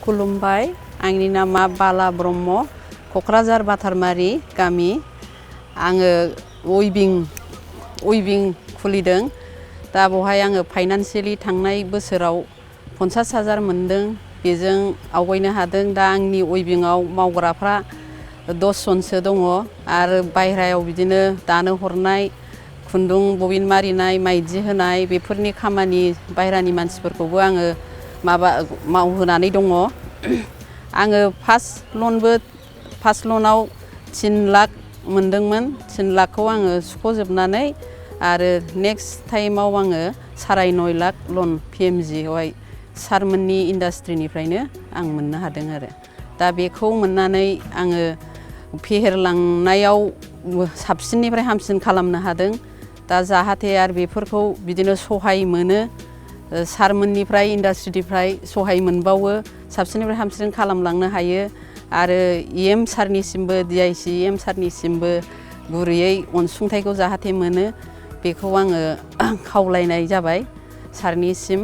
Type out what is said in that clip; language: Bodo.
खुलुमबाय आंनि नामा बाला ब्रह्म क'क्राझार बाथारमारि गामि आङो उइभिं खुलिदों दा बहाय आङो फाइनान्सियेलि थांनाय बोसोराव 50,000 मोनदों बेजों आवगायनो हादों दा आंनि उइभिंआव मावग्राफ्रा 10 जनसो दङ आरो बायह्रायाव बिदिनो दानो हरनाय खुन्दुं बबिन मारिनाय माइदि होनाय बेफोरनि खामानि बायह्रानि मानसिफोरखौबो आङो मावहोनानै दङ आङो फार्स्ट लनाव 3 लाख मोनदोंमोन 3 लाखखौ आङो सुख'जोबनानै आरो नेक्स्ट टाइमाव आङो 9.5 लाख लन PMGआवहाय सारमोननि इन्डास्ट्रिनिफ्रायनो आं मोननो हादों आरो दा बेखौ मोननानै आङो फेहेरलांनायाव साबसिननिफ्राय हामसिन खालामनो हादों दा जाहाथे आरो बेफोरखौ बिदिनो सहाय मोनो सारमोननिफ्राय इन्डास्ट्रिनिफ्राय सहाय मोनबावो साबसिननिफ्राय हामसिन खालामलांनो हायो आरो EM सारनिसिमबो DIC EM सारनिसिमबो गुरैयै अनसुंथाइखौ जाहाथे मोनो बेखौ आङो खावलायनाय जाबाय सारनिसिम